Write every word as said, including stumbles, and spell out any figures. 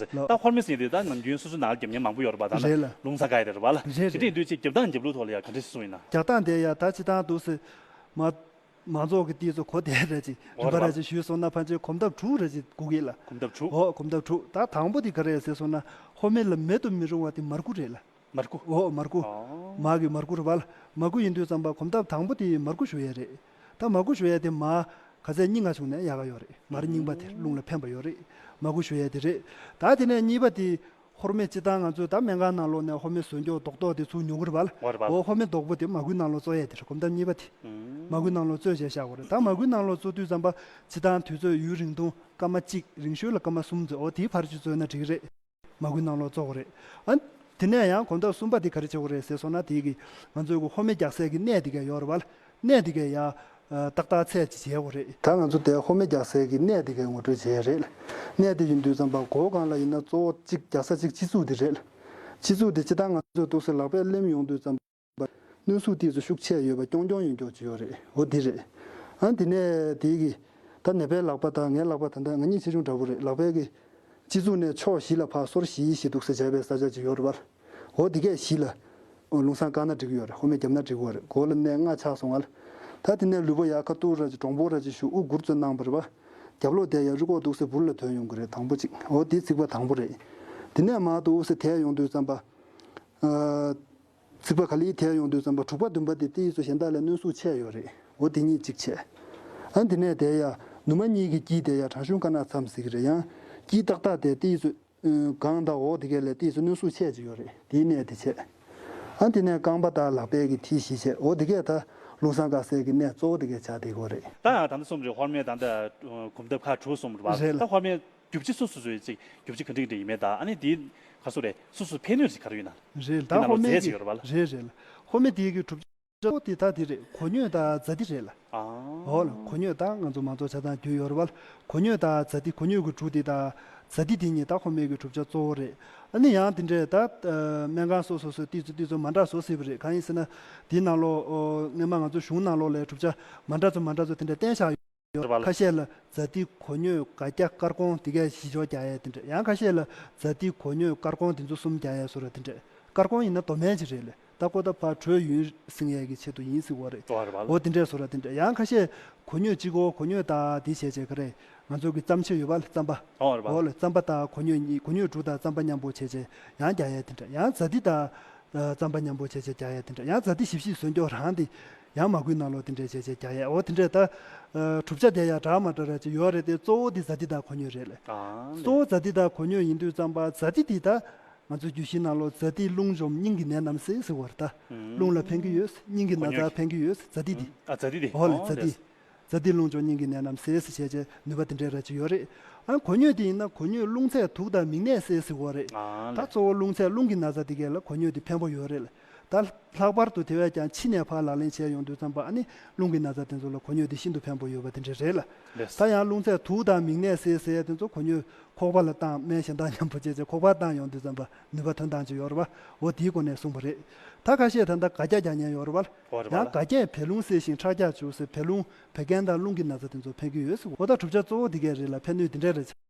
ལགས། ད་ཧོར་མི་ཟེར་དེ་ད་ནམ་རྒྱུན་སོ་སོའི་ནང་ལ་རྒྱབ་མཁན་མང་པོ་ཡོད་རེད་པ། ད་ལ་རེད་ལ། ལུང་ས་ག་ཡ་དེ་རེད་པ་ལ། རེད་དེ་རེད། འདྲ་ཡིན་དུས་ཅིག་རྒྱབ་སྟངས་རྒྱབ་ལུགས་ཐོག་ལ་ཡ་ག་འདྲ་ཞིག་གསུངས་ཡིན་ན། རྒྱག་སྟངས་དེ་ཡ་ད་སྤྱིར་བཏང་འདུག་སེ། མ་མང་ཚོགས་ཀྱི་ཏོག་ཙམ་གོ་བདེ་ར་ཅིག་འོ་རིམ་པ་ར་རེད་པ། ཅིག་ཞུས་སོང་ན། ཕལ་ཆེར་གོམ་སྟབས་དྲུག་ར་ཅིག་དགོས་ཀྱི་ལ། གོམ་སྟབས་དྲུག་འོ་གོམ་སྟབས་དྲུག་ད་དང་པོ་དེ་ག་རེ་རེད་ཟེར་སོང་ན། ཧོར་མི་ལ་མེད་དུ་མི་རུང་བ་དེ་མར་ཁུ་རེད་ལ། མར་ཁུ། འོ་མར་ཁུ། ཨོ། མར་གི་མར་ཁུ་རེད་པ་ལ། མར་ཁུ་ཡིན་དུས་ཙམ་པ་གོམ་སྟབས་དང་པོ་དེ་མར་ཁུ་ཞུ་ཡས་རེད། ད་མར་ཁུ་ཞུ་ཡས་དེ་མར་ག་ཚད་རྙིང་བ་བྱུང་ན་ཡག་ག་ཡོད་རེད། མར་རྙིང་པ་དེ་རླུང་ལ་ཕན་པ་ཡོད་རེད། མར་ཁུ་ཞུ་ཡས་དེ་རེད། ད་དེ་ནས་གཉིས་པ་དེ། ཧོར་མེ་སྤྱིར་བཏང་ང་ཚོས་ད་སྨན་ཁང་ནང་ལོགས་ནས་ཧོར་མེ་བཟོ་མགྱོགས་རྡོག་རྡོག་དེ་ཚུར་ཉོ་གི་རེད་པ་ལ། འོ་རེད་པ། འོ་ཧོར་མེ་རྡོག་པོ་དེ་མར་ཁུའི་ནང་ལོགས་བཙོ་ཡས་དེ་རེད། གོམ་སྟབས་གཉིས་པ་དེ། མར་ཁུའི་ནང་ལོགས་བཙོས་བྱས་བཞག་དགོས་རེད། ད་མར་ཁུའི་ནང་ལོགས་བཙོ་དུས་ཙམ་པ་སྤྱིར་བཏང་དུས་ཚོད་ཡུན་རིང་ཐུང་སྐར་མ་གཅིག་རིང་ཤོས་ལ་སྐར་མ་གསུམ་ཙམ་འོ་དེའི་བར་ཅིག་བཙོས་ན་འགྲིག་གི་རེད། མར་ཁུའི་ནང་ལོགས་བཙོ་དགོས་རེད། ཨ། དེ་ནས་ཡང་གོམ་སྟབས་གསུམ་པ་དེ་ག་རེ་བྱེད་དགོས་རེད་ཟེར་སོང་ན། དེ་གི་ང་ཚོའི་གི་ཧོར་མེ་རྒྱག་སའི་གི་གནས་དེ་ག་ཡོད་རེད་པ་ལ། གནས་དེ་ག་ཡ། ཨ། ཏག་ཏག་ཚད་ཅིག་བྱེད་དགོས་རེད། ད་ང་ཚོ་དེ་ཧོར་མེ་རྒྱག་སའི་གི་གནས་དེ་ག་ངོ་སྤྲོད་བྱེད་ཡས་རེད། གནས་དེ་ཡིན་དུས་ཙམ་པ་སྒོ་སྒང་ལ་ཡིན་ན་གཙོ་བོ་གཅིག་རྒྱག་ས་གཅིག་སྤྱི་གཙུག་དེ་རེད། སྤྱི་གཙུག་དེ་སྤྱིར་བཏང་ང་ཚོས་འདུག་སེ་ལག་པས་ལེན་ཡོང་དུས་ཙམ་པ། གནོན་ཤུགས་དེ་ཚོ་ཤུགས་ཆེ་ཡོད་པ་རྐྱང་རྐྱང་ཡོད་མགྱོགས་ཅིག་ཡོད་རེད། འོ་དེ་རེད། ཨ་དེ་ནས་དེ་གི། ད་ནད་པའི་ལག་པ་དང་ངའི་ལག་པ་ད་ལྟ་ང་གཉིས་ཆེ་ཆུང་འདྲ་པོ་རེད། ལག་པའི་གི། སྤྱི་གཙུག་ནས་ཕྱོགས་བཞི་ལ་ཕར་སོར་བཞི་བཞི་འདུག་སེ་བྱས་པའི་ས་ཆ་ཅིག་ཡོད་རེད་པ། འོ་དེ་གས་བཞི་ལ། ལུང་སང་བཀག་ན་འགྲིག་གི་ཡོད་རེད། ཧོར་མེ་བརྒྱབ་ན་འགྲིག་གི་ཡོད་རེད། མགོ་ལ་ནས་རྔ་ཆག་སོང་ང་ལ། ད་དེ་ནས་ལུས་པོ་ཡར་ཁ་གཏུག་ར་ཅིག་འདྲོང་པོ་ར་ཅིག་ཞུ་དབུ་སྒུར་ཙམ་གནང་བ་རེད་པ། རྒྱབ་ལོགས་དེ་ཡ་རི་ཁོག་འདུག་སེ་འབུར་ལ་ཐོན་ཡོང་གི་རེད། དང་པོ་གཅིག་འོ་དེ་ཚིག་པ་དང་པོ་རེད། དེ་ནས་མར་འདུག་སེ་ཐལ་ཡོང་དུས་ཙམ་པ། ཨ། ཚིག་པ་ག་ལེར་ཐལ་ཡོང་དུས་ཙམ་པ་དྲུག་པ་བདུན་པ་དེ་ཏོག་ཙམ་གཞན་དག་ལས་གནོན་ཤུགས་ཆེ་ཡོད་རེད། འོ་དེ་གཉིས་གཅིག་བྱས། ཨ་དེ་ནས་དེ་ཡ་ནུ་མ་གཉིས་ཀྱི་དཀྱིལ་དེ་ཡ་དྲང་གཞུང་དཀར་ནག་མཚམས་ཟེར་གི་རེད། ཡང་དཀྱིལ་ཏག་ཏག་དེ་ཏོག་ཙམ། ཨ། སྒང་དང་འོག་དེ་གས་ལས་ཏོག་ཙམ་གནོན་ཤུགས་ཆེ་ཅིག་ཡོད་རེད། དེའི་གནས་དེ་བྱས། ཨ་དེ་ནས་རྐང་པ་དང་ལག་པའི་གི་མཐིལ་བཞི་བྱས། འོ་དེ་གས་ད་ལུང་སང་བཀག་སའི་གི་གནས་གཙོ་བོ་དེ་གས་ཆགས་བསྡད་ཀྱི་ཡོད་རེད། ད་ད་ལྟ་གསུམ་རེད། ཧོར་མེ་ད་ལྟ་གོམ་སྟབས་ཁག་དྲུག་གསུམ་རེད་པ། རེད་ལ། ད་ཧོར་མེ་རྒྱུ་ཆ་སོ་སོ་སོའི་ཅིག་རྒྱུ་ཆ་ག་འདྲ་ག་འདྲ་ཡིན་མིན་དང་། ཨ་ནི་དེའི་ག་སོ་རེད། སོ་སོའི་ཕན་ནུས་ཅིག་ག་རེ་ཡོད་ན། རེད། ད་དེ་ནང་ལ་ཧོར་མེ་རྫས་ཅིག་གི་ཡོད་རེད་པ་ལ། རེད་རེད་ལ། ཧོར་མེ་དེའི་གི་གྲུབ་ཆ་གཙོ་བོ་དེ་ད་དེ་རེད། གོ་སྙོད་དང་ཛ་ཏི་རེད་ལ། ཨ། འོ་ལ། གོ་སྙོད་ད་ང་ཚོ་མང་ཚོགས་ཆ་ཚང་རྒྱུས་ཡོད་རེད་པ་ལ། གོ་སྙོད་དང་ཛ་ཏི། གོ་སྙོད་ཀྱི་གྲུ་དེ་དང་ཛ་ཏི་དེ་གཉིས་ད་ཧོར་མེ་གི་གྲུབ་ཆ་གཙོ་བོ་རེད། ཨ་ནི་ཡང་དེ་འདྲས་ད་སྨན་ཁང་སོ་སོ་སོས་ཏོག་ཙམ་ཏོག་ཙམ་མ་འདྲ་བཟོ་སྲིད་པ་རེད། གང་ཡིན་ཟེར་ན། དེའི་ནང་ལོགས་སྔོན་མ་ང་ཚོ་གཞུང་ནང་ལོགས་ལ་གྲུབ་ཆ་མ་འདྲ་ཚོ་མ་འདྲ་ཚོ་དེ་འདྲས་བསྟན་བཞག་ཡོད། ཡོད་རེད་པ་ལ། ཁ་ཤས་ལ་ཛ་ཏི། གོ་སྙོད། སྒ་སྐྱ། དཀར་གོང་དེ་གས་བཞི་ཆོག་རྒྱག་ཡས་དེ་འདྲ། ཡང་ཁ་ཤས་ལ་ཛ་ཏི། གོ་སྙོད། དཀར་གོང་དེ་ཚོ་གསུམ་རྒྱག་ཡས་བཟོ་འདྲ་དེ་འདྲ། དཀར་གོང་ཡིན་ན་མདོ་སྨན་ཅིག་རེད་ལ། ད་ཀོ་ད་ཕར་དྲོད་ཡུན་སྲིང་ཡས་ཀྱི་ཆེད་དུ་ཡིན་ཟེར་བ་རེད། འོ་རེད་པ་ལ། འོ་དེ་འདྲས་བཟོ་འདྲ་དེ་འདྲ། ཡང་ཁ་ཤས་གོ་སྙོད་གཅིག་གོ། གོ་སྙོད་དང་དེ་བྱས་བྱས་ག་རེ། ང་ཚོ་གི་རྩམ་ཕྱེ་ཡོད་པ་ལ། རྩམ་པ། འོ་རེད་པ། འོ་ལ། རྩམ་པ་དང་གོ་སྙོད་གཉིས། གོ་སྙོད་གྲུ་དང་རྩམ་པ་མཉམ་པོ་བྱས་བྱས་ཡང་རྒྱག་ཡས་དེ་འདྲ། ཡང་ཛ་ཏི་དང་། ཨ། རྩམ་པ་མཉམ་པོ་བྱས་བྱས་རྒྱག་ཡས་དེ་འདྲ། ཡང་ཛ་ཏི་བཞི་བཞི་བཟོ་མགྱོགས་རང་དེ་ཡང་མར་ཁུའི་ནང་ལོགས་དེ་འདྲས་བྱས་བྱས་རྒྱག་ཡས། འོ་དེ་འདྲས་ད། ཨ། གྲུབ་ཆ་དེ་ཡང་འདྲ་མ་འདྲ་ར་ཅིག་ཡོད་རེད་དེ། གཙོ་བོ་དེ་ཛ་ཏི་དང་གོ་སྙོད་རེད་ལ། ཨ་ལེ། གཙོ་བོ་ཛ་ཏི་དང་གོ་སྙོད་ཡིན་དུས་ཙམ་པ། ཛ་ཏི་དེ་ད་ང་ཚོ་རྒྱུད་བཞིའི་ནང་ལོགས་ཛ་ཏི་རླུང་འཇོམས་སྙིང་གི་ནད་རྣམས་སེལ་ཟེར་བ་རེད་ད། ཨུམ། རླུང་ལ་ཕན་གྱི་ཡོད། སྙིང་གི་ན་ཚ་ཕན་གྱི་ཡོད། ཛ་ཏི་དེ། ཨ། ཛ་ཏི་དེ། འོ་ལེ། ཨོ་ཛ་ཏི། ལེ། ཛ་ཏི་རླུང་འཇོམས་སྙིང་གི་ནད་རྣམས་སེལ་ཟེར་བྱས་བྱས་ནུས་པ་དེ་འདྲས་ར་ཅིག་ཡོད་རེད། ཨ། གོ་སྙོད་དེ་ཡིན་ན་གོ་སྙོད་རླུང་ཚད་དུགས་དང་མིག་ནད་སེལ་ཟེར་བ་རེད། ཨ་ད་ལེ། གཙོ་བོ་རླུང་ཚད། རླུང་གི་ན་ཚ་དེ་གས་ལ་གོ་སྙོད་དེ་ཕན་པོ་ཡོད་རེད་ལ། ད་ལྷག་པར་དུ་དེ་བས་ཀྱང་ཕྱི་ནས་ཕར་ལག་ལེན་བྱས་ཡོང་དུས་ཙམ་པ། ཨ་ནི་རླུང་གི་ན་ཚ་དེ་ཚོ་ལ་གོ་སྙོད་དེ་ཤིན་ཏུ་ཕན་པོ་ཡོད་པ་དེ་འདྲས་རེད་ལ། ལེ། ད་ཡང་རླུང་ཚད་དུགས་དང་མིག་ནད་སེལ་ཟེར་ཡས་དེ་ཚོ་གོ་སྙོད་ཁོག་པ་ལ་བཏང་། སྨན་གཞན་དག་མཉམ་པོ་བྱས་བྱས་ཁོག་པར་བཏང་ཡོང་དུས་ཙམ་པ་ནུས་པ་ཐོན་སྟངས་ཅིག་ཡོད་རེད་པ། འོ་དེའི་སྒོ་ནས་གསུངས་པ་རེད། ད་ཁ་ཤས་ད་ལྟ་སྒ་སྐྱ་རྒྱག་མཁན་ཡོད་རེད་པ། འོ་རེད་པ། ཡང་སྒ་སྐྱས་བད་རླུང་སེལ་ཞིང་ཁྲག་རྒྱ་བཅུག་ཟེར། བད་རླུང་བད་ཀན་དང་རླུང་གི་ན་ཚ་དེ་ཚོ་ཕན་གྱི་ཡོད་ཟེར། འོ་ད་གྲུབ་ཆ་གཙོ་བོ་དེ་གས་རེད་ལ། ཕན་ནུས་དེ་འདྲས་རེད།